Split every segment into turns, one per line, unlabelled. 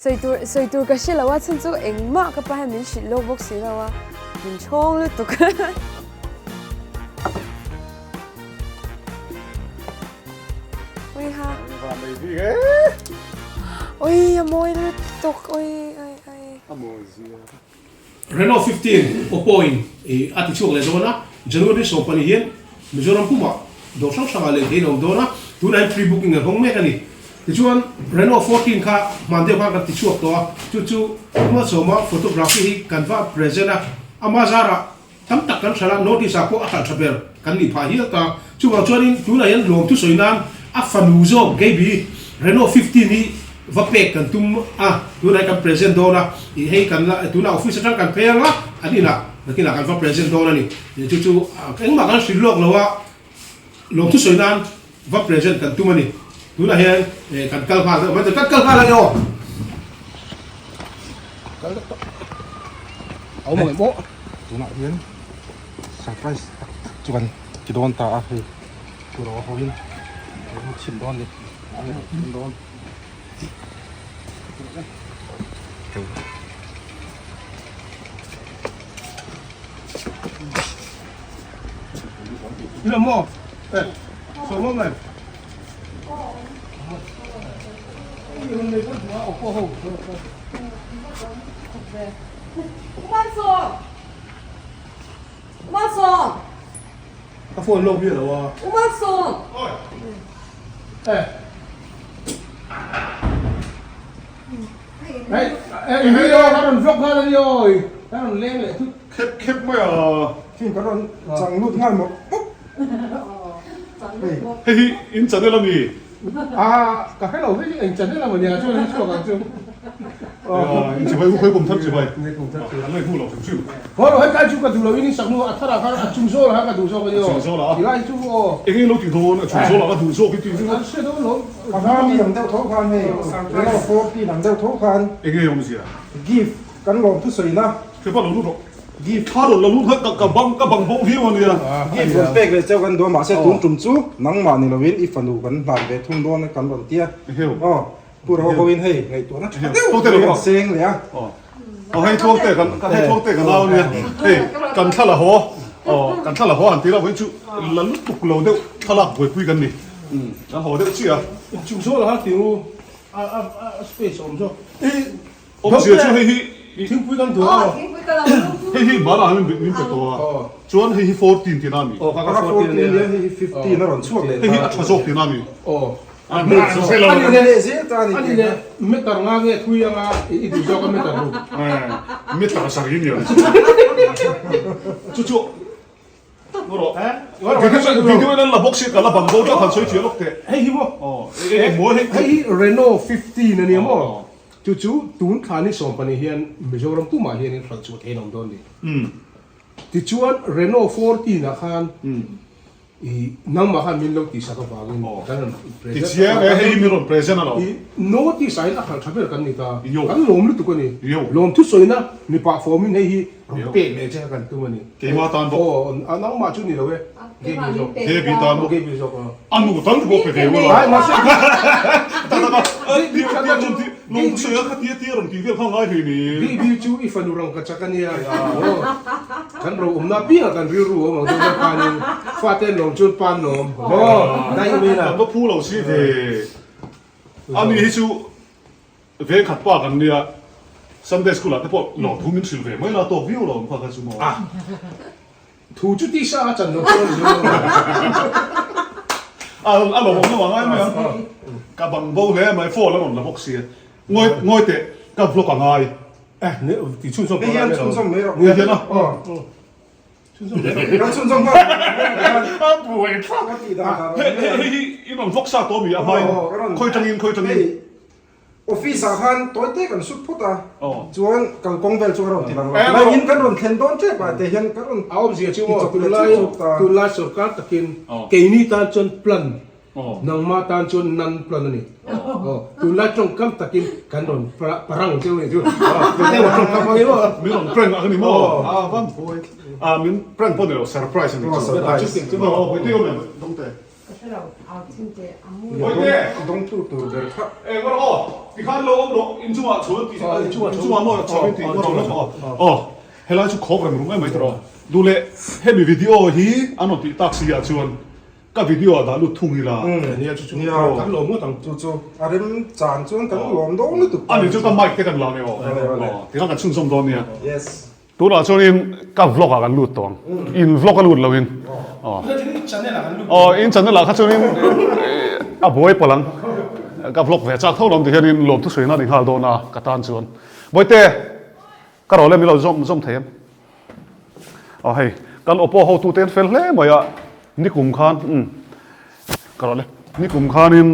Sawi tur sawi tur ka hre lo a chhan chu engmah ka pa hian min hrilh lawk bawk si lo a min chhawng lutuk. Ui ha. Ui a mawi lutuk ui ui ui.
A mawi zia.
Renault 15 Oppo in a ti chhuak leh dawn a, January 12 hian Mizoram pumah dawr hrang hrangah leh theiin a awm dawn a, tunah hian pre-booking an hawng mek a ni. Tichuan Renault 14 kha hman deuh khan kan ti chhuak tawh a, chu chu Hmualsawma photography hi kan va present a, ama zarah tam tak kan hralh a, notice ah pawh a hralh tha ber kan nih phah hial ta. Chuvang chuanin tunah hian lawm thusawi nan a fanu zawk Gaby Renault 15 hi va pek kan tum a, tunah hian kan present dawn a, ih hei kan la tunah office atang kan phei anga an inah nakinah kan va present dawn a ni. Chu chu engmah kan hrilh lawk lo a, lawm thusawi nan va present kan tum a ni. Tunah hian kan kal nghal deuh mai thei, kan kal nghal a ni aw. Kal deuh tawh. A awm ang em aw.
Tunah hian surprise tak tak chu kan ti dawn ta a hei tur a hawiin a lo chhim dawn a ni a chhim dawn.
Ila maw? Eh, so maw mai? Ka phone lawk miah lo a. Eh. Hei, eh, hei aw, ka rawn vlog nghal a ni aw, ka rawn leng leh thut.
Khep khep mai a. Thing ka rawn chang lut nghal mawp mawp.
Hei hi in channel a mi?
A ka hre lo vek eng channel a maw nia chuan an chhuak ang chu.
In chibai u khawi kum thar chibai. An ngaih hmu lo hrim hrim.
Haw lo hei kai chu ka duh lo in in sak hnu a thar ah khan a chung zawl ah khan ka duh zawk a ni aw.
A chung zawl ah.
Ti lai chu aw.
Eng eng lo ti dawn a chung zawl ah ka duh zawk i ti ringawt.
An hre dawn lo.
A hma mi ang deuh tho khan hei Renault 14 ang deuh tho khan.
Eng nge awmzia?
Gift kan lawm thusawi na.
Hrepa lo lut rawh.
Gift.
Thla rawn la lut kha ka bang ka bang bo viau a nia.
Gift rawn pek leh cheu kan duh a mahse tun tum chu nangmah ni loin i fanu kan hlan ve thung dawn a kan rawn ti a. Aw Pu Ro ho in hei ngaihtuahna tha deuh deuh kan seng leh a.
Aw hei thuang te kan hei thuang te ka nau nia. Hei kan thla la haw aw kan thla la haw han ti lo vawiin chu la lutuk lo deuh thlalak buaipui kan ni. Kan haw deuh chiah a.
Inchung zawk la ti u a a space a awm zawk.
Awmzia chu hei hi
Thingpui kan duh a.
Hei hi bala hian min pe tawh a. Chuan hei hi 14 tina ami.
Aw kha 14
ania. Hei hi 15 a rawn chhuak leh ta.
Hei hi a tha zawk tina ami.
Aw.
Ani leh zel ta ani.
Ani leh meter nga nge thui anga i duh zawk a meter ruk.
Meter sarih ania. Chu chu Video in an la bawk si ka la bang bo tlat han sawi fiah lawk teh.
Hei hi maw?
Aw eng maw hei?
Hei hi Renault 15 a nia maw? Chu chu tun thla ni 12 hian Mizoram pumah hianin hralh chhuah theih an awm dawn ni. Tichuan Renault 14 ah khan I nangmah khan min lo tihsak avangin kan rawn present.
Tichiang e, hei hi min rawn present a lo.
I notice ah hian a hralh tha ber kan ni ta. Kan lawm lutuk a ni. Lawm thusawina mipa form in hei hi rawn pek leh che kha kan tum a ni.
Keimah tan bawk.
Aw, nangmah chu ni lo e. Gaby zawk.
Gaby tan bawk.
Gaby zawk aw.
A nu tal pawh pe ve ula.
Ai mahse
Lawm thusawi a khatia tia rawn tih vel kha ngai hlei ni.
Gaby chu i fanu rang ka chak a nia. Kan ro awmna piangah kan rilru awm ang deuh deuh khanin fate an lawm chuan pa an lawm maw daih mai la.
Kan va phu lo si ve. Ani hi chu vengkhat pa kan nia Sunday school ah te pawh lawm thu min hrilh ve mai la tawk viau lo ang kha kha chu maw.
Thu chu tisa a chan lo chuan ni lo.
A a lawm awm lo ang ai mai ang. Ka bang bo hle mai phone a rawn la bawk sia. Ngawi ngawi teh ka vlog a ngai.
Eh, ne ti chhunzawm
Hei hian chhunzawm mai rawh.
Hei hian a.
Chhunzawm mai rawh.
Kan chhunzawm nghal.
A buai thlak.
Ka tih dan dan.
Hei hei hi i rawn vlog sa tawh mi a hmain. Khawi tangin khawi tangin.
Hei office ah khan tawi te kan sut phawt a. Chuan kalkawng vel chu ka rawn ti lang lo. Tunah in kan rawn thlen dawn tep ah te hian ka rawn
A awmzia chu maw tunlai tunlai sorkar takin keini tan chuan plan Nangmah tan chuan nan plan a ni. Aw, tunlai tawngkam takin kan rawn parang cheu a ni chu. Tunlai tawngkam hmangin maw?
Min rawn prank a ni maw? A van buai. A min prank pawh ni lo, surprise a ni chu.
Surprise.
Aw, buai tih awm em? Dawngte.
Ka hre lo.
Dawngtu tur ber kha.
Eng rawh aw, tikhan lo awm rawh, inchungah chho an tih, inchungah maw chho an tih rawh lawk aw. Aw, helai chu khawk reng rum em mai tawh. Duh leh hemi video hi an rawn tih tak si ah chuan ka video ah dah lut thung ila.
Nia chu chu kan lawm ngawt ang.
Chu chu a rem chan chuan kan lawm dawn lutuk.
Ani chu ka mic te kan la ang e aw. Tikhan kan chhunzawm dawn nia.
Yes.
Tunah chuanin ka vlog ah kan lut tawh ang, in vlog a lut loin aw aw in channel ah kha chuanin a buai palh ang, ka vlog ve chak tho lo ang ti hianin lawm thusawi nan i nghal dawn a ka tan chuan Bawihte ka rawh le min lo zawm zawm thei em aw hei kan Oppo hotu te an fel hle mai a nikum khan umm ka rawh le nikum khanin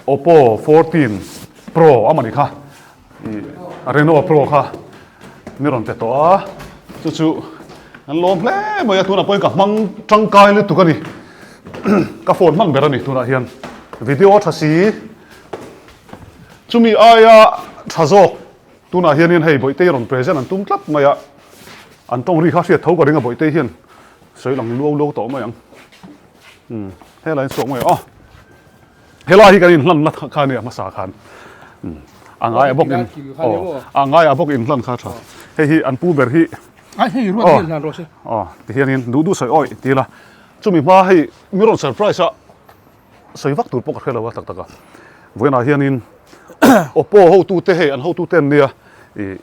Oppo 14 Pro a mawni kha ih Reno Pro kha mi rawn pe tawh a, chu chu an lawm hle mai a, tunah pawhin ka hmang tangkai lutuk a ni, ka phone hman ber a ni tunah hian video tha si, chumi aia tha zawk tunah hianin hei Bawihtei rawn present an tum tlat mai a, an tawng ri kha hriat tho ka ring a Bawihtei hian sawi lang luau luau tawh mai ang. Umm helai chhuak mai aw helai hi kan inhlan na kha ania hmasa khan umm a ngai a bawk in aw a ngai a bawk inhlan kha tha hei hi an pu ber hi
ai hei ruat hian hlan rawh se
aw ti hianin duh duh sawi awi ti ila chumi hma hei mi rawn surprise a sawi vak tur pawh ka hre lo a tak tak a vawiinah hianin Oppo hotute hei an hotute an nia ih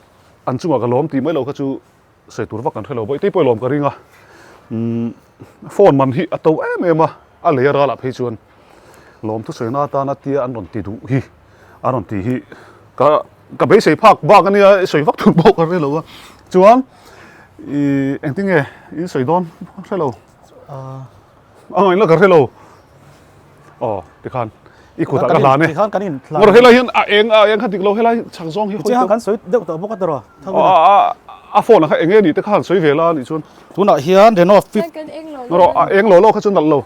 an chungah ka lawm tih mai lo kha chu Sawi tur vak kan hre lo bawih tei pawh i lawm ka ring a, umm phone man hi a to em em a, a lei a ralah phei chuan lawm thusawi atana tia an rawn ti duh hi a rawn ti hi ka ka beisei phak bak ania i sawi vak tur pawh ka hre lo a, chuan ih engtin nge in sawi dawn hre lo. A ngaihna ka hre lo. Aw tikhan i kutah ka hlan e.
Tikhan kan in hlan.
Ngawr helai hian a eng a eng kha dik lo helai chhak zawng hi
hawi. Kan sawi deuh tawh bawk a tawh.
A a phone kha eng nge ni te kha han sawi ve la anih chuan.
Tunah hian Renault
Ngawr a eng lo lo kha chu nalh lo.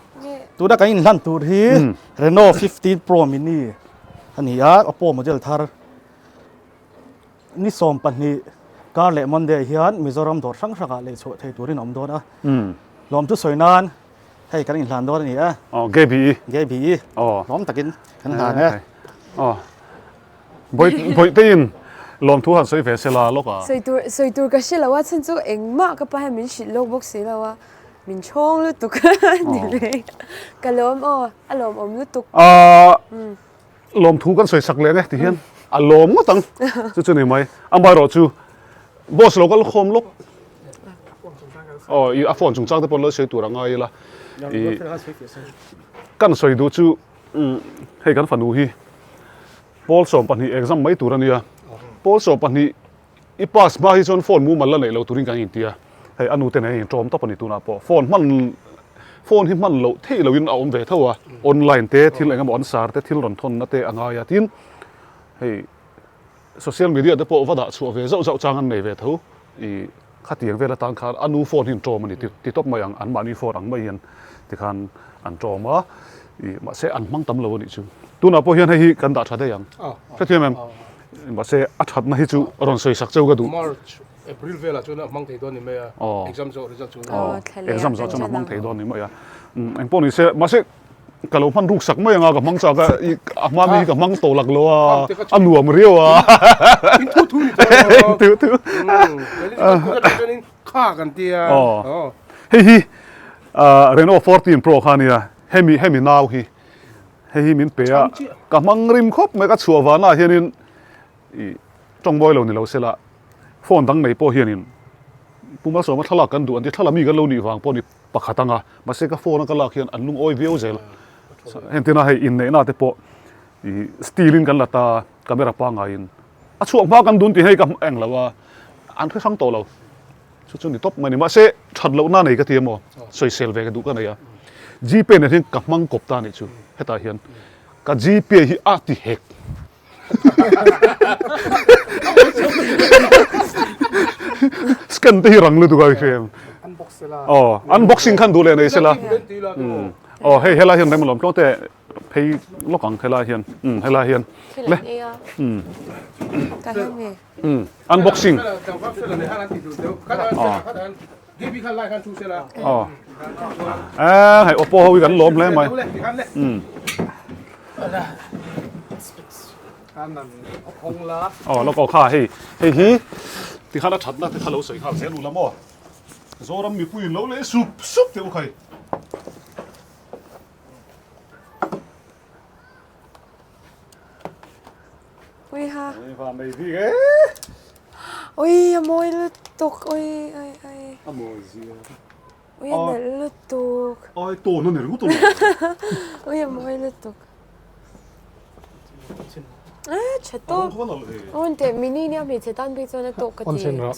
Tuna kan in hlan tur hi Renault 15 Pro Mini a ni a, Oppo model thar. Ni 12 kar leh Monday hian Mizoram dawr hrang hrangah lei chhuah thei turin a awm dawn a. Lawmthu sawi nan hei kan inhlan dawn a ni a.
Aw GBE.
GBE.
Aw.
Lawm takin kan hlan e.
Aw. Bawihteiin lawmthu han sawi ve se la lawk a.
Sawi tur sawi tur ka hre lo a chhan chu engmah ka pa hian min hrilh lawk bawk si lo a. Min chhawng lutuk ni mai. Ka lawm aw a lawmawm lutuk.
Ahh. Lawmthu kan sawi sak leh ang e ti hian a lawm ngawt ang chu chu ni mai. Amaherawhchu boss lo kal khawm lawk aw i a phone chungchang te pawh lo sawi tur a ngai ila i kan sawi duh chu hei kan fanu hi pawl 12 exam mai tur a nia pawl 12 i pass hma hi chuan phone mumal la neih lo turin kan inti a, hei a nute nen a inṭawm tawp a ni tunah pawh phone hman phone hi hman loh theih loin a awm ve tho a, online te thil eng emaw an sar te thil rawn thawnna te a ngai a tin hei social media te pawh va dah chhuah ve zauh zauh chang an nei ve tho i khatiang vel atan khan a nu phone hi an ṭawm a ni ti tawp mai ang anmahni phone ang mai hian tikhan an ṭawm a i mahse an hmang tam lo a nih chu tunah pawh hian hei hi kan dah ṭha daih ang hrethiam em. Mahse a thatna hi chu rawn sawi sak cheu ka duh.
March, April velah chuan a hmang thei dawn ni mai a, exam zawh result chu.
Aw, exam zawh chuan a hmang thei dawn ni mai a. Eng pawh ni se, mahse ka lo hman ruk sak mai anga ka hmang chak a, a hma mi hi ka hmang tawh lak lo a, a nuam riau a.
In thu thu ni tawh lo.
In thu thu.
Kha kan tia.
Aw. Hei hi Reno 14 Pro kha ania, hemi hemi nau hi. Hei hi min pe a, ka hmang rim khawp mai, ka chhuah vanah hianin ih tawngbawi lo ni lo sela, phone dang nei pawh hianin Pu Malsawma thlalak kan duh an ti, thlalak mi kan lo nih vang pawh ni pakhat anga, mahse ka phone a ka lak hian an lungawi viau zel. Entina hei inneihna te pawh ih steel in kan la ta, camera pangaiin a chhuak hma kan dun tih hei ka eng lo a, an hre hrang tawh lo. Chu chu ni tawp mai a ni. Mahse, that lohna nei ka ti emaw, sawisel ve ka duh ka nei a. Gpay nen hian ka hmang kawp ta a nih chu. Hetah hian ka Gpay hi a ti hek. Scan te hi rang lutuk a hria em? Aw, unboxing khan duh leh nei sela. Aw, hei helai hian rem alawm tluang te phei lawk ang helai hian. Helai hian.
Le. Ka heng nge.
Unboxing. Aw. Eh, hei Oppo ho hi kan lawm hle mai. Um. Aw, lo kawh kha hei. Hei hi tikhan a thatna te kha lo sawi nghal zel u la maw. Zoram mipuiin lo leh sup sup teh u khai.
Ui ha.
Ui va mai bik e.
Ui a mawi lutuk ui ui ui.
A mawi zia.
Ui a nalh lutuk.
Ai tawn a ni ringawt a lo.
Ui a mawi lutuk. Eh tha tawp. Awn teh mini nia hmeichhe tan phei chuan a tawk ka ti.
Awn chhin rawh.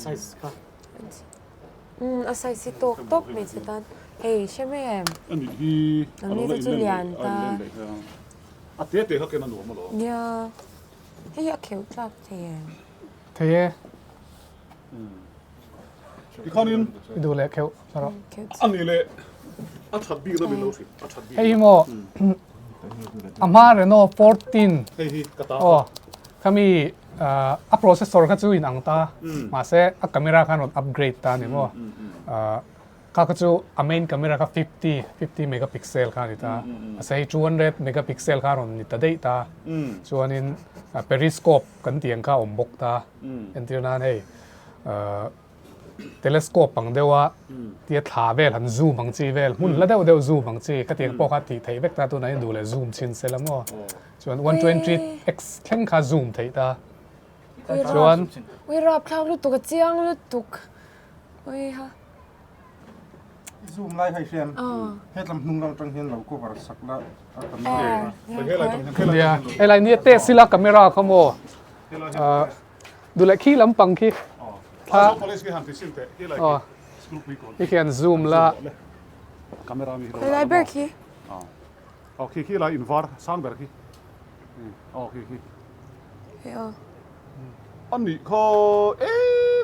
Umm a size hi tawk tawp hmeichhe tan hei hre mai em?
A nih hi a lo la in len leh a in len leh hian a te te kha ken a nuam alawm.
Nia hei hi a kheuh tlak thei em?
Thei e.
Tikhanin
i duh leh kheuh rawh.
A nih leh a that bik na min lo hrilh a that bik.
Hei hi maw a hma Reno 14
hei hi ka ta
aw khami A processor kha chu in ang ta, mahse a camera khan rawn upgrade ta a ni maw? Kha kha chu a main camera kha 50, 50 megapixel kha a ni ta, mahse hei 200 megapixel kha a rawn ni ta daih ta. Chuanin periscope kan tih ang kha a awm bawk ta, entir nan hei telescope ang deuha tia thla vel han zoom ang chi vel, hmun la deuh deuh zoom ang chi khatiang pawh kha tih theih vek ta, tunah hian duh leh zoom chhin se la maw? Chuan 120x thleng kha zoom theih ta. Chuan
Ui rap thlak lutuk a chiang lutuk. Ui ha.
Zoom lai hai hian hetlam hnung lam atang hian lo cover sak la a camera.
Nia, helai nia test ila camera kha maw. Duh leh khi lampang khi.
Thla. Aw.
Hi khian zoom la.
Helai ber khi.
Aw khi khi lai in var sang ber khi. Aw khi khi.
Hei aw.
A nih kha e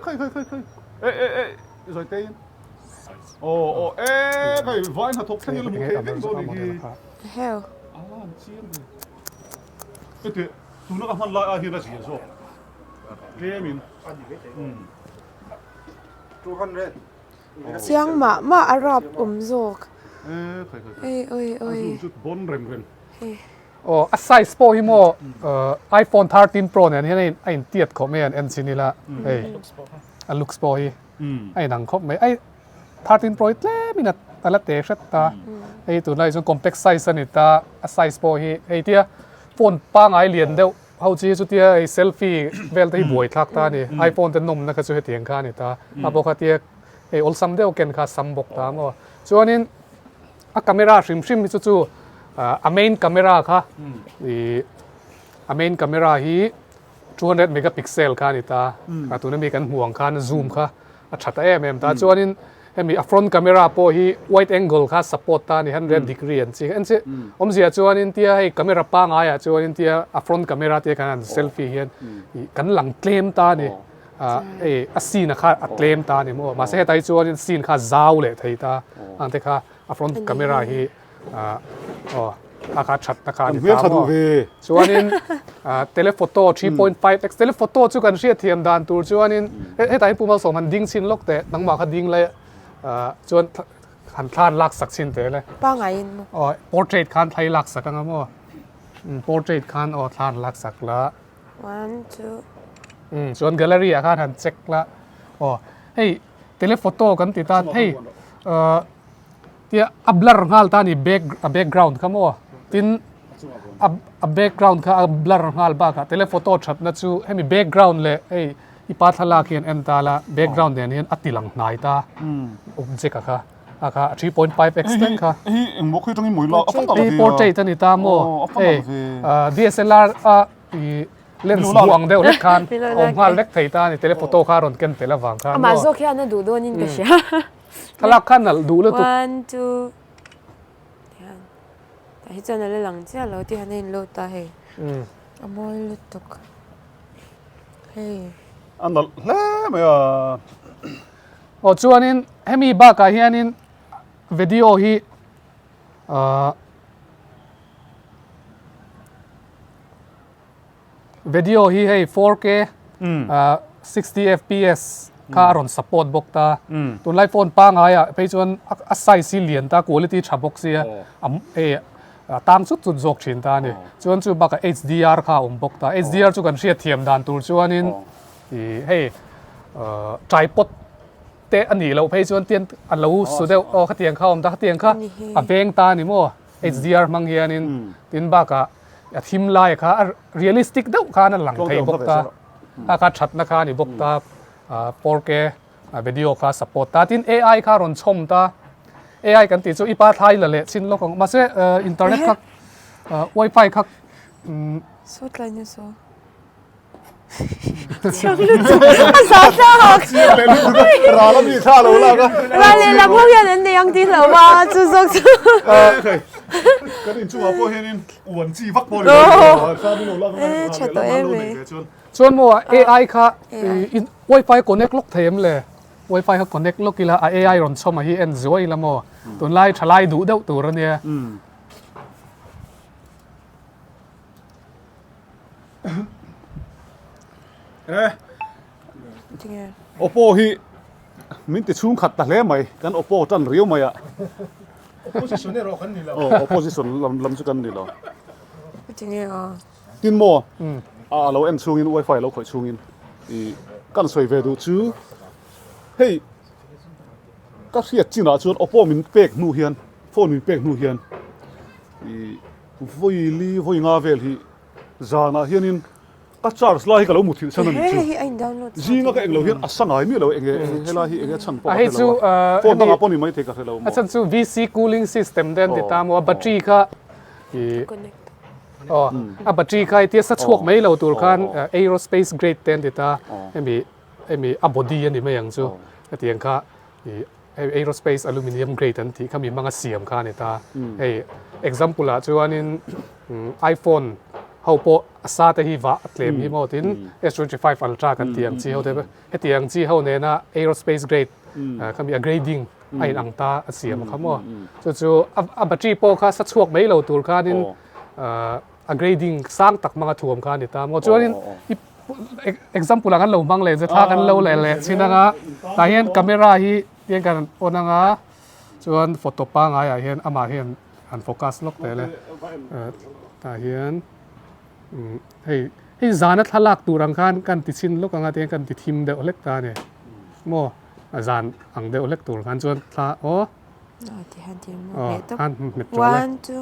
khai khai khai khai e e e zai te in. Aw aw e khai vai hna thawk thleng in hmu thei vek dawn ni hi.
Heo.
A an chiang ve. Heti tuna ka hman lai ai hian a zia zawk. Tlem in.
200.
Chiang mah mah a rap awm zawk. Oi oi oi.
Aw a size pawh hi maw iPhone 13 Pro nen hian a in tiat khawp mai an en chin ila hei a looks pawh hi a inang khawp mai ai 13 Pro hi tlem in a la te hret ta hei tunlai chuan compact size a ni ta a size pawh hi hei tia phone pangai lian deuh Ho chi chutia hei selfie vel te hi buai thlak ta a ni. iPhone te nawmna kha chu hetiang kha a ni ta. A bawk a tia hei awlsam deuh ken kha sam bawk ta maw. Chuanin a camera hrim hrim hi chu chu a main camera kha ih a main camera hi 200 megapixel kha a ni ta. A tuna mi kan hmuh ang khan zoom kha a tha ta em em ta. Chuanin hemi a front camera pawh hi wide angle kha support ta a ni 100 degree an chi en chi awmzia chuanin tia hei camera pangai ah chuanin tia a front camera te khan an selfie hian ih kan lang tlem ta a ni ah hei a scene a kha a tlem ta a ni maw mahse hetah hi chuanin scene kha a zau leh thei ta ang te kha a front camera hi ah aw a kha that na kha a ni ta maw chuanin ah telephoto 3.5 x telephoto chu kan hriat thiam dan tur chuanin hetah hian Pu Malsawm han ding chhin lawk teh nangmah kha ding lai ah chuan han thlan lak sak chhin teh le
Pangaiin maw
aw portrait khan thlai lak sak anga maw portrait khan aw thlan lak sak la
one two
um chuan gallery ah khan han check la aw hei telephoto kan ti ta hei ah Tia a blur nghal ta a ni back a background kha maw tin a a background kha a blur nghal bakah telephoto thatna chu hemi background leh hei i pa thlalak hian en ta la background nen hian a ti lang hnai ta object a kha a kha 3.5 x thleng kha
Hei engmaw khi atangin mawi lak a fan tak
hei portrait a ni ta maw hei DSLR a ih lens bu ang deuh hlek khan awm nghal vek thei ta a ni telephoto kha a rawn ken tel avang khan maw
amah zawk hian a duh dawnin ka hria.
Thlalak kha nalh duh lutuk.
One, two, tihian tah hi chuan a la lang chiah lo tihian a inload ta hei a mawi lutuk hei.
A nalh hle mai a.
Aw chuanin hemi bakah hianin video hi ahh video hi hei 4K ahh 60 fps.
kha a rawn support bawk ta. Tunlai phone pangaiah phei chuan a size hi lian ta, quality tha bawk sia hei a tang chut chut zawk thin ta a ni. Chuan chu bakah HDR kha a awm bawk ta. HDR chu kan hriat thiam dan tur chuanin ih hei tripod te a nih loh phei chuan tian a lo su deuh aw khatiang kha a awm ta khatiang kha a veng ta a ni maw HDR hmang hianin tin bakah a thim lai kha a realistic deuh khan a lang thei bawk ta a kha thatna kha a ni bawk ta 4K video kha support ta tin AI kha rawn chhawm ta AI kan tih chu i pa thlai la leh chin lawk ang mahse internet kha wifi kha
Sawtlai ni saw. Chiang lutuk a za tlak.
Chiang leh lutuk a ral a mi thla lo lak a.
Ral leh lam ho hian an nei ang tih hlauh a chu zawk chu.
Kan inchungah pawh hianin uan chi vak pawh ni lo thla min lo lak a
tha tawh em mai.
Chuan maw AI kha wifi connect lawk thei em le? Wifi kha connect lawk ila a AI rawn chhawm a hi en zuai ila maw? Tunlai thalai duh deuh tur a nia.
Oppo hi min ti chhung khat ta hle mai kan Oppo tan riau mai a.
Opposition erawh kan ni lo.
Aw opposition lam lam chu kan ni lo.
Tinge aw.
Tin maw a lo en chhungin wifi lo khawih chhungin i kan sawi ve duh chu hei ka hriat chinah chuan Oppo min pek hnu hian phone min pek hnu hian i Vawi li vawi nga vel hi zanah hianin ka charge lai hi ka lo muthilh chhan a ni chu. Zinga ka englo hian a sa ngai miah lo enge helai hi enge chhan pawh ka hre lo a, phone dangah pawh ni maithei ka hre lo maw.
A chhan chu VC cooling system te an ti ta maw a battery kha i aw a battery kha hetia sa chhuak mai lo tur khan aerospace grade te an ti ta hemi hemi a body a ni mai ang chu hetiang kha i Hei aerospace aluminium grade an tih kha mi hmanga siam kha a ni ta. Hei example ah chuanin iPhone ho pawh a sa te hi vah a tlem hi maw tin S25 Ultra kan tih ang chi ho te heti ang chi ho nena aerospace grade kha mi a grading a in ang ta a siam kha maw. Chu chu a battery pawh kha sa chhuak mai lo tur khanin a grading sang tak hmanga thuam kha a ni ta maw. Chuanin i Example ah kan lo hmang leh zethla kan lo leh leh chin anga tah hian camera hi tiang kan on anga chuan photo pangai ah hian amah hian han focus lawk teh le tah hian hei hei zana thlalak tur ang khan kan ti chhin lawk anga tiang kan ti thim deuh hlek ta a ni maw a zan ang deuh hlek tur khan chuan thla aw. Aw khan hmet tawh le.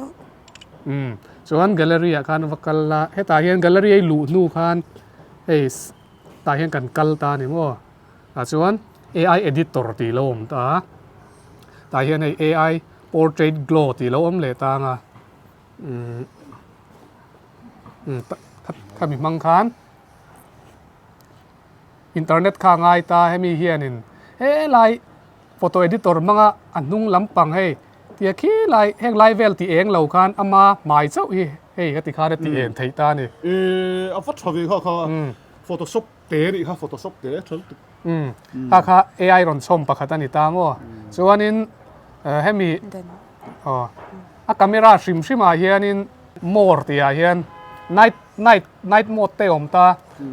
Umm chuan gallery ah khan va kal la hetah hian gallery a i luh hnu khan hei tah hian kan kal ta a ni maw tah chuan ai editor tih lo awm ta a tah hian hei ai portrait glow tih lo awm leh ta ang a umm khami hmang khan. Internet kha a ngai ta hemi hianin helai photo editor hmanga a hnung lampang hei tia khi lai heng lai vel tih eng lo khan ama hmai chauh hi hei ka ti khan a tih en theih ta a ni.
Ehh a va tha ve kha kha photoshop te a nih kha photoshop te tha lutuk.
Umm kha kha AI rawn chhawm pakhat a ni ta maw chuanin hemi aw a camera hrim hrim ah hianin more tih ah hian night Night night mode te awm ta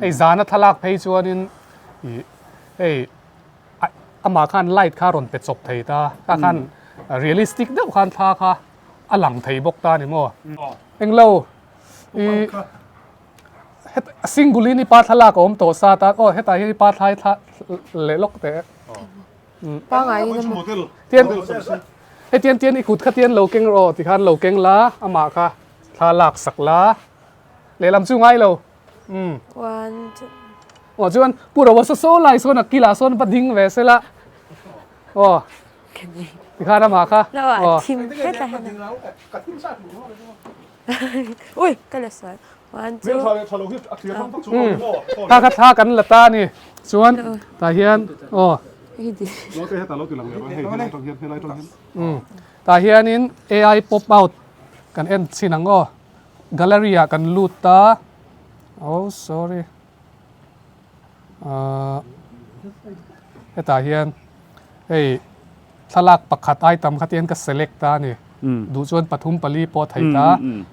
hei zana thlalak phei chuanin ih hei amah khan light kha rawn pe chawp thei ta kha khan realistic deuh khan thla kha a lang thei bawk ta a ni maw englo ih het single in i pa thlalak a awm tawh sa ta aw hetah hian i pa thlai thla leh lawk teh tian hei tian tian i kut kha tian lo keng rawh tikhan lo keng la amah kha thla lak sak la. Lehlam chu ngai lo. Umm.
One, two.
Aw chuan Pu Roa saw saw lai sawn a kilah sawn va ding ve se la. Aw. Tikhan amah kha.
Lo a thim hret a hian. Ui, ka la sual. One, two.
Kha kha thla kan la ta a ni. Chuan tah hian aw. Tah hianin AI pop out kan en chhin ang aw. Gallery ah kan lut ta oh sorry ahh hetah hian hei thlalak pakhat item kha tian ka select ta a ni duh chuan pathum pali pawh a thei ta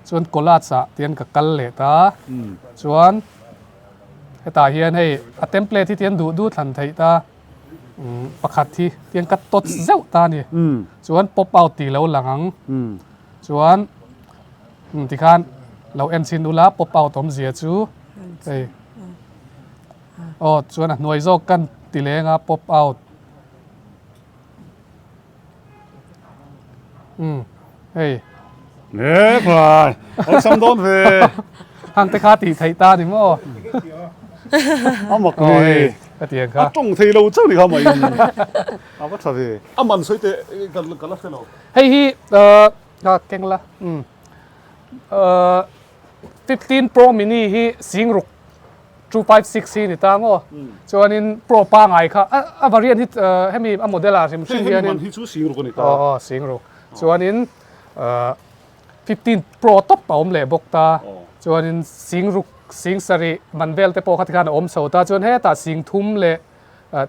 chuan collage ah tian ka kal leh ta chuan hetah hian hei a template hi tian duh duh thlan theih ta. Pakhat hi tiang ka touch zeuh ta a ni. Chuan pop out tih lo lang ang. Chuan tikhan lo en chhin ula pop out awmzia chu hei aw chuan a hnuai zawk kan ti leng a pop out. Umm hei.
Nek lai awlsam dawn ve.
Hang te kha tih theih ta ni maw.
A mak ve.
Ka ti ang kha.
A tawng thei lo chauh ni kha mah in. A va tha ve. A man sawi teh ka la hre lo.
Hei hi ka keng la. Umm 15 Pro Mini hi singruk 256 hi ni ta maw chuanin pro pangai kha a variant hi hemi a model ah hrim hrim hianin
hemi man hi chu singruk a ni ta
aw aw singruk chuanin 15 pro top a awm leh bawk ta chuanin singruk sing sarih man vel te pawh kha tikhan a awm chho ta chuan hetah sing thum leh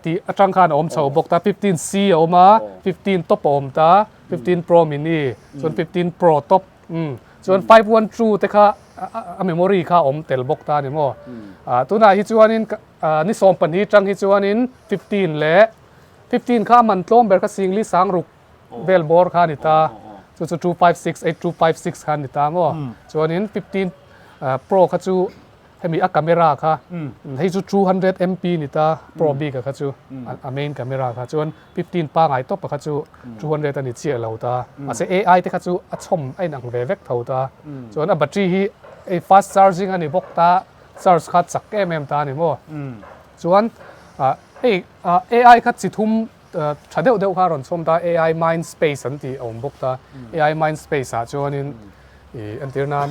tih atang khan a awm chho bawk ta 15 c a awm a 15 top a awm ta 15 pro mini chuan 15 pro top Umm chuan 512 te kha a memory kha awm tel bawk ta a ni maw? Ah tunah hi chuanin ni 12 tang hi chuanin 15 leh 15 kha a man tlawm ber kha Singli Sangruk vel bawr kha a ni ta chu chu 256 8256 kha a ni ta maw? Chuanin 15 pro kha chu Hemi a camera kha hei chu 200 MP ni ta pro bik a kha chu a main camera kha chuan 15 pangai tawp a kha chu 200 a ni chiah lo ta mahse AI te kha chu a chhawm a inang ve vek tho ta chuan a battery hi hei fast charging a ni bawk ta charge kha chak em em ta a ni maw chuan hei AI kha chi thum tha deuh deuh kha a rawn chhawm ta AI mind space an tih a awm bawk ta AI mind space ah chuanin ih entir nan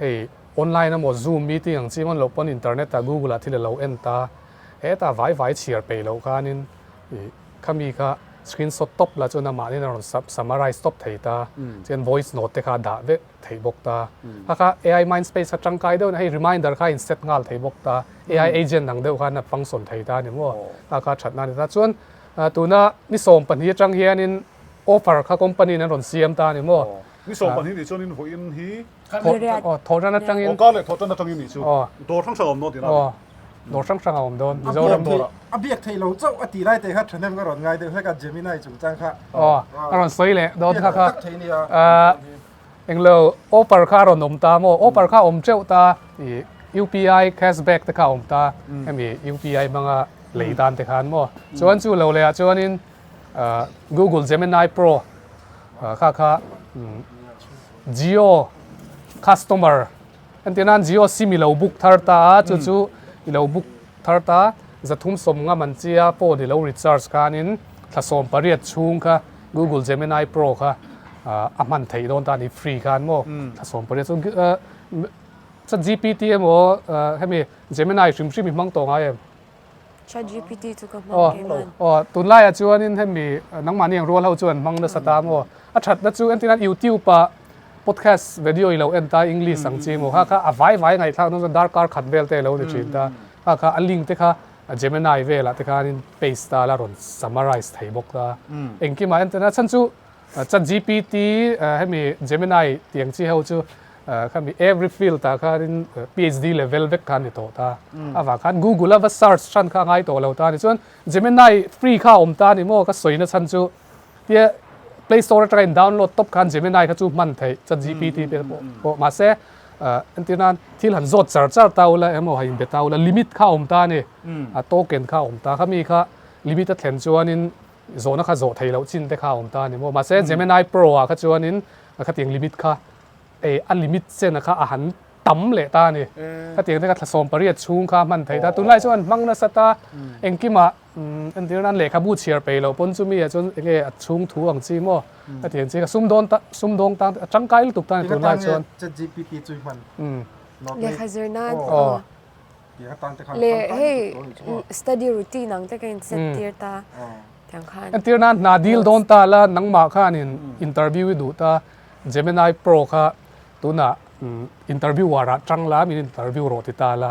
Hei online emaw zoom meeting ang chi ngawn loh pawn internet ah google ah thil a lo en ta, hetah vai vai chhiar peih loh khanin ih khami kha screenshot tawp la chuan amahnin a rawn summarize tawp thei ta, chuan voice note te kha a dah vek theih bawk ta. Kha kha AI mind space kha tangkai deuh in hei reminder kha a in set nghal thei bawk ta, AI agent ang deuh khan a function thei ta a ni maw, kha kha thatna a ni ta. Chuan tuna ni 12 atang hianin offer kha company in an rawn siam ta a ni maw.
Ni 12 nih chuanin vawiin hi
Thawhtan atangin.
Aw kar leh thawhtan atangin nih chu. Dawr hrang hrang a awm dawn tihna a ni.
Aw dawr hrang hrang a awm dawn Mizoram
dawrah. A biak theih lo chauh a tih lai te kha thahnem ka rawn ngai deuh hlek a Gemini chungchang kha.
Aw a rawn sawi leh dawn kha kha. Englo offer kha a rawn awm ta maw offer kha a awm teuh ta ih UPI cashback te kha a awm ta hemi UPI hmanga lei dan te khan maw chuan chu lo leh ah chuanin Google Gemini Pro kha kha Jio customer entir nan Jio sim i lo book thar ta a chu chu i lo book thar ta 350 man chia phone i lo recharge khanin thla 18 chhung kha Google Gemini Pro kha a hman theih dawn ta a ni free khan maw thla 18 chu ChatGPT emaw hemi Gemini hrim hrim i hmang tawh ngai em?
ChatGPT chu ka hmang kei man.
Aw, tunlaiah chuanin hemi nangmahni ang rual ho chuan hmang nasa ta maw? A thatna chu entir nan YouTube ah podcast video i lo en ta English ang chi maw kha kha a vai vai ngaihthlak dawn chuan darkar khat vel te a lo ni thin ta. Kha kha a link te kha Gemini velah te khanin paste ta la rawn summarize thei bawk ta. Engkimah entir nan chhan chu ChatGPT hemi Gemini tih ang chi ho chu Khami every field ah khanin PhD level vek kha a ni tawh ta. Avang khan Google a va search hran kha a ngai tawh lo ta a ni. Chuan Gemini free kha a awm ta a ni maw? Ka sawi na chhan chu tia Play Store atanga in download tawp khan Gemini kha chu hman theih ChatGPT te pawh mahse entir nan thil han zawt char char ta ula emaw han inbe ta ula limit kha a awm ta a ni. A token kha a awm ta. Khami kha limit a thlen chuanin zawhna kha zawh theih loh chin te kha a awm ta a ni maw? Mahse Gemini Pro ah kha chuanin khatiang limit kha Ei a limit chen a kha a han tam leh ta a ni. Khatiang te kha thla 18 chhung kha a hman thei ta. Tunlai chuan hmang nasa ta engkimah entir nan lehkhabu chhiar peih loh pawn chumi ah chuan enge a chhung thu ang chi maw khatiang chi kha sumdawn ta sumdawng tan a tangkai lutuk ta a ni tunlai chuan.
ChatGPT chu i hman.
Lehkha zir nan aw. Leh hei study routine ang te ka in set tir ta tiang khan.
Entir nan hna deal dawn ta la nangmah khanin interview i duh ta. Gemini Pro kha tunah interviewer ah tang la min interview rawh ti ta la,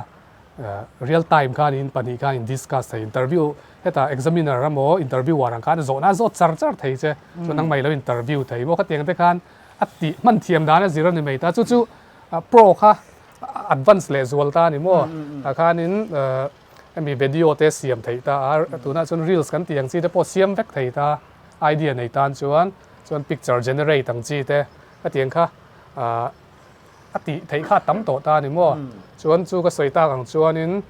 real time khan in pahnih khan in discuss thei, interview hetah examiner emaw interviewer ang khan zawhna a zawt char char thei che, chuan nangmah i lo interview thei maw khatiang te khan a tih hman thiam dan a zir a ni mai ta, chu chu Pro kha advance leh zual ta a ni maw, tah khanin. Hemi video te siam theih ta a, tunah chuan reels kan tih ang chi te pawh siam vek thei ta, idea nei tan chuan, chuan picture generate ang chi te ka tih ang kha ah a tih theih kha a tam tawh ta a ni maw? Chuan chu ka sawi tak ang chuanin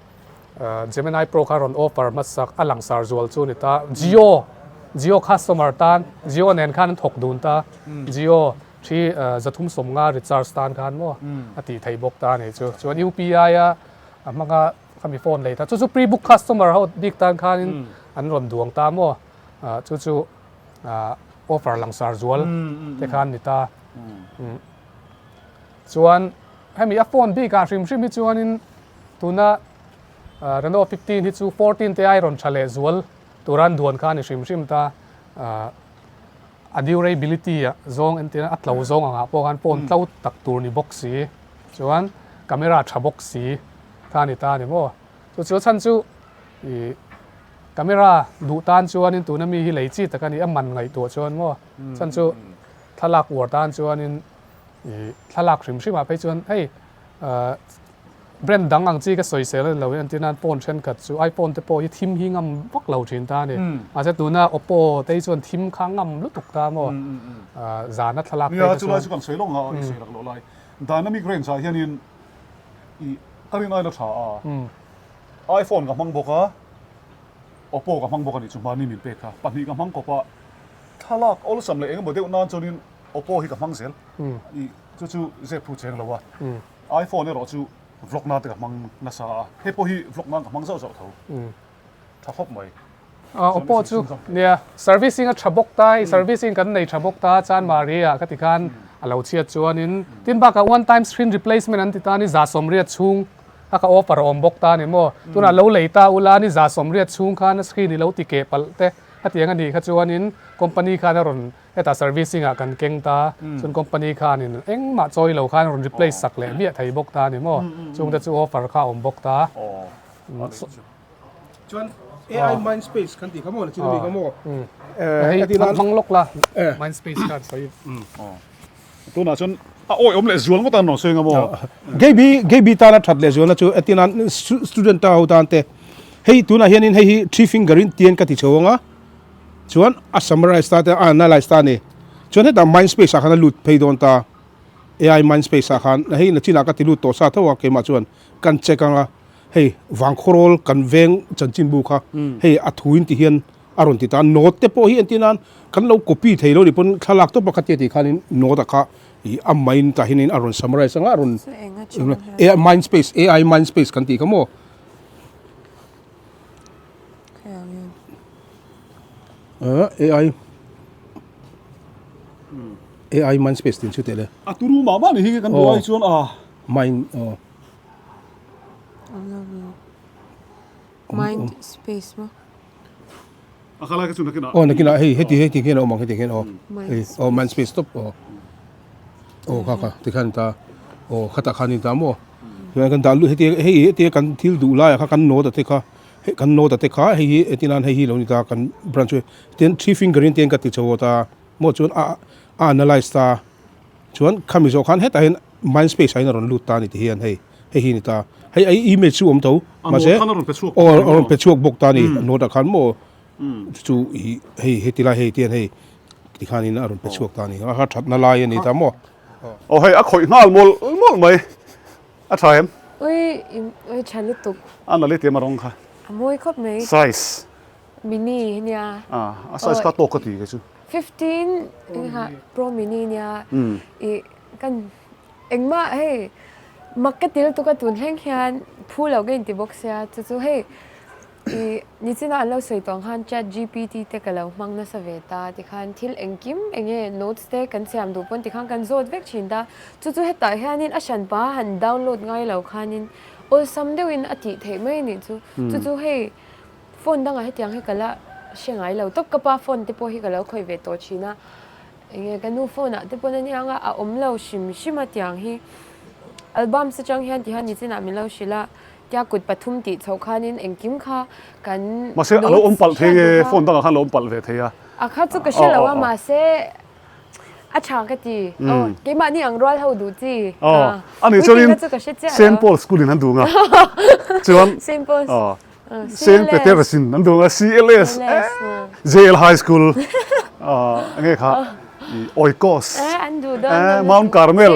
Gemini Pro kha rawn offer hmasak a langsar zual chu a ni ta, Jio, Jio customer tan, Jio nen khan an thawk dun ta, Jio thi 350 recharge tan khan maw a tih theih bawk ta a ni chu, chuan UPI a hmanga Khami phone lei ta chu chu pre book customer ho bik tan khanin an rawn duang ta maw chu chu offer langsar zual te khan ni ta chuan hemi a phone bik ah hrim hrim hi chuanin tuna Reno 15 hi chu 14 te ai rawn tha leh zual turan duan kha ni hrim hrim ta a durability ah zawng entir a tlo zawng angah pawh khan phone tlo tak tur ni bawk si chuan camera tha bawk si Kha ni ta a ni maw? Chu chu chhan chu ih camera duh tan chuanin tuna mi hi lei chi tak a ni a man ngaihtuah chuan maw? Chhan chu thlalak uar tan chuanin ih thlalak hrim hrim ah phei chuan hei ah brand dang ang chi ka sawisel a ni lo entir nan phone thenkhat chu iphone te pawh hi thim hi ngam vak lo thin ta a ni. Mahse tuna oppo te hi chuan thim kha ngam lutuk ta maw? Ah zana thlalak phei
Nia
kha chuan.
Nia chulai chu kan sawi lawk ang a i sawi lak loh lai. Dynamic range ah hianin I ka rin aina tha a, iPhone ka hmang bawk a, Oppo ka hmang bawk a nih chu hmani min pek kha, pahnih ka hmang kawp a, thlalak awlsam leh engemaw deuh nan chuanin Oppo hi ka hmang zel, i chu chu zep thu cheng lo a, iPhone erawh chu vlog nan te ka hmang nasa a, hei pawh hi vlog nan ka hmang zauh zauh tho, tha khawp mai.
Oppo chu nia servicing a tha bawk ta hei servicing kan nei tha bawk ta Chanmari ah ka ti khan a lo chhiat chuanin tin bakah one time screen replacement an ti ta ni 180 chhung a ka offer a awm bawk ta ni maw tunah lo lei ta ula ni 180 chhung khan a screen i lo ti keh palh te a tiang a nih kha chuanin company khan a rawn hetah servicing ah kan keng ta chuan company khanin engmah chawi lo khan a rawn replace sak leh miah thei bawk ta ni maw chungte chu offer kha a awm bawk ta.
Chuan AI mind space kan tih kha maw chin ami kha maw.
Hei hmang lawk la mind space khan sawi.
Tunah chuan a awi awm leh zual ngawt a an rawn sawi anga maw.
Gaby Gaby tana that leh zualna chu etinan student ta ho tan te hei tunah hianin hei hi three finger in tian ka ti chho anga chuan a summarize ta te a analyze ta a ni chuan hetah mind space ah khan a lut phei dawn ta AI mind space ah khan hei nachinah ka ti lut tawh sa tho a keimah chuan kan check anga. Hei Vangkhawrawl kan veng chanchinbu kha hei a thuin ti hian a rawn ti ta a, note te pawh hi entir nan kan lo copy thei lo ni pawn thlalak tawp pakhat tia tih khanin note ah kha ih a main tah hianin a rawn summarize anga a rawn AI mind space AI mind space kan tih kha maw. AI AI mind space tin chu teh le.
A turu mah mah ni hi kan duh ai chuan a.
Mind aw.
Mind space maw?
A khalai kha chu nakinah.
Aw nakinah hei heti heti hian a awm ang heti hian aw. Hei aw mind space tawp aw. Aw kha kha tikhan ta aw khatah khan in ta maw. Chuan kan dah lut heti hei heti kan thil duh laiah kha kan note te kha hei kan note te kha hei hi etinan hei hi lo ni ta kan branch chu tin three finger in te ka ti chho ta maw chuan a a analyse ta. Chuan khami zawh khan hetah hian mind space ah hian a rawn lut ta a ni ti hian hei hei hi a ni ta. Hei a image chu a awm tho mahse aw a rawn pe chhuak bawk ta a ni note ah khan maw chu ih hei heti lai hei tian hei tikhanin a rawn pe chhuak ta a ni a thatna lai a ni ta maw.
Aw hei a khawih nghal mawlh mawlh mai a tha em?
Ui ui tha lutuk.
A nalh i ti em a rawng kha.
A mawi khawp mai.
Size.
Mini hi nia.
A size kha tawk ka ti kei chu.
15 kha pro mini nia i kan engmah hei mak ka ti lutuk a tun thleng hian phu lo ka inti bawk sia chu chu hei i nichina an lo sawi tawh ang khan chat gpt te ka lo hmang nasa ve ta tikhan thil engkim enge notes te kan siam duh pawn tikhan kan zawt vek thin ta chu chu hetah hianin a hranpa han download ngai lo khanin awlsam deuhin a tih theih mai a nih chu chu chu hei Phone dangah hetiang hi ka la hre ngai lo tawp, ka pa phone te pawh hi ka lo khawih ve tawh thin a, enge ka nu phone ah te pawn aniang a, a awm lo hrim hrim a tiang hi albums atang hian ti hian nichinah min lo hrilh a, tia kut pathum tih chhoh khanin engkim kha kan
Mahse a lo awm palh thei nge phone dangah khan a lo awm palh ve thei a.
A kha chu ka hre lo a mahse a tha ka ti, aw keimahni ang rual ho duh chi
a, anih chuanin Saint Paul school in an duh ang a, chuan
Saint Paul's.
Saint Peter sin an duh a CLS JL High School enge kha Oikos Mount Carmel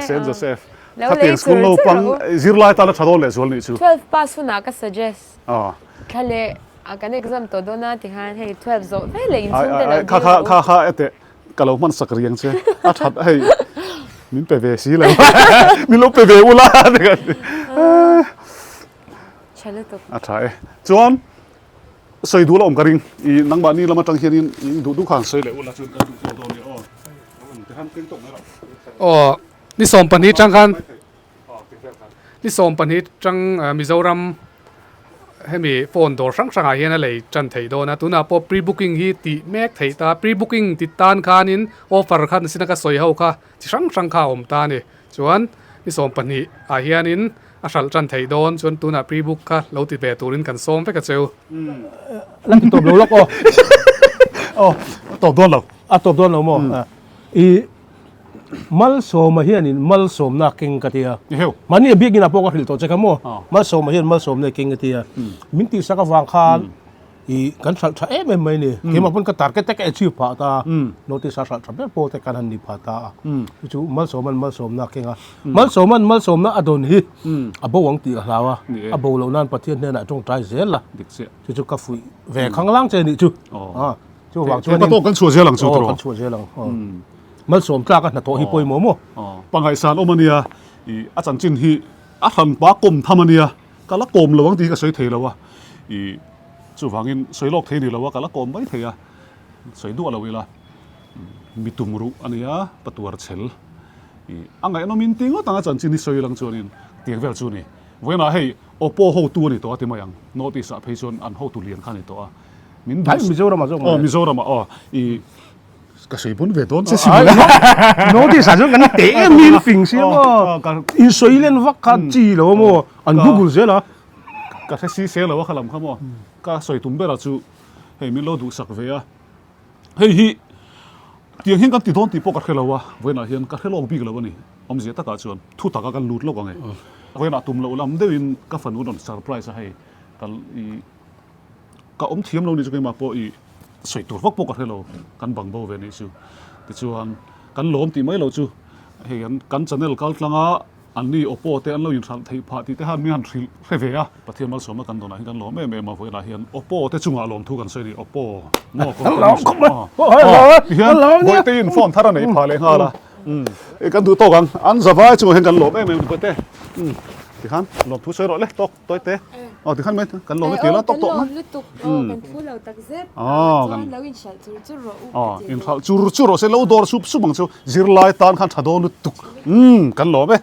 Saint Joseph khatiang school naupang zirlai tana tha dawn leh zual nih chu.
12 pass hunah ka suggest thla leh kan exam tawh dawn a tikhan hei 12 zawh ve leh inchhung te lo dil
rawh u. Kha kha ete Ka lo hman sak riang che, a that hei min pe ve si lo, min lo pe ve ula te ka ti.
Tha lutuk.
A tha e. Chuan sawi duh la awm ka ring, i nangmahni lam atang hianin in duh duh khan sawi leh ula chuan kan duh tawk dawn nia aw. Tikhan keng tawk mai rawh.
Aw, ni 12 tang khan Ni 12 tang Mizoram hemi phone dawr hrang hrangah hian a lei tan theih dawn a, tunah pawh pre booking hi tih mek theih ta, pre booking ti tan khanin offer kha nasi naka sawi ho kha chi hrang hrang kha a awm ta a ni. Chuan ni 12 ah hianin a hralh tan theih dawn chuan tunah pre book kha lo ti ve turin kan sawm vek a cheu.
La ti tawp lo lawk aw.
Aw, a tawp dawn lo.
A tawp dawn lo maw? I Malsawma hianin malsawmna a keng ka ti a. Mahni a biakin ah pawh ka hrilh tawh che kha maw? Malsawma hian malsawmna a keng ka ti a. Min tihsak avang khan i kan hralh tha em em mai ni. Keimah pawn ka target te ka achieve phah ta a. Notice a hralh tha ber pawh te kan han ni phah ta a. Chu chu Malsawma'n malsawmna a keng a. Malsawma'n malsawmna a dawn hi a bo ang tih ka hlau a. A bo loh nan Pathian hnenah tawngtai zel a. Chu chu ka fuih ve khanglang che nih chu. Chuvang chuanin
Theihna tawk kan chhuah zel ang chu tiraw?
Aw kan chhuah zel ang. Malsawm tlak a hnathawh hi pawimawh maw?
Pangaihsan awm a nia, i a chanchin hi a hranpa kawm tham a nia, ka la kawm lo ang tih hi ka sawi thei lo a, i chuvangin sawi lawk thei ni lo a, ka la kawm mai thei a, sawi duah lo ila mi tum ruh a nia, patuar chhel i a ngaihnawmin ti ngawt ang a chanchin hi sawi lang chuanin tiang vel chu a ni. Vawiinah hei Oppo hotu a ni tawh a ti mai ang, North East ah phei chuan an hotu lian kha a ni tawh a. Min
duh. Mizoram ah zawk
maw? Aw Mizoram ah aw i ka sawi bun ve dawn che
si mawle. Notice ah chuan kan teh em in fing sia maw. In sawi len vak kha chi lo maw an google zel a.
Ka hre si se lo a kha lam kha maw. Ka sawi tum ber ah chu hei min lo duhsak ve a. Hei hi tiang hian kan ti dawn tih pawh ka hre lo a, vawiinah hian ka hre lawk bik lo a ni. Awmzia takah chuan thu taka kan lut lawk ang e. Vawiinah tum loh lam deuhin ka fanu rawn surprise a hei ka i Ka awm thiam lo ni chu keimah pawh i sawi tur vak pawh ka hre lo, kan bang bo ve nih chu. Tichuan kan lawm tih mai lo chu hei an kan channel kal tlanga an ni Oppo te an lo inhralh theih phah tih te khan mi han hrilh hre ve a. Pathian malsawmna kan dawnah hian kan lawm em em a, vawilah hian Oppo te chungah lawmthu kan sawi a ni, Oppo maw company aw tihian Bawihteiin phone thar a neih phah leh nghal a. Kan duh tawk ang, an zavai chungah hian kan lawm em em a ni Bawihte. Tikhan lawmthu sawi rawh le tawk. Tawi te. Aw tikhan mai kan lawm e tih la tawk tawh mai.
Kan lawm lutuk aw kan phu lo tak zet. Chuan lo inhralh chur chur rawh u.
Aw inhralh chur chur rawh se lo dawr sup sup ang chu zirlai tan khan tha dawn lutuk. Umm kan lawm e.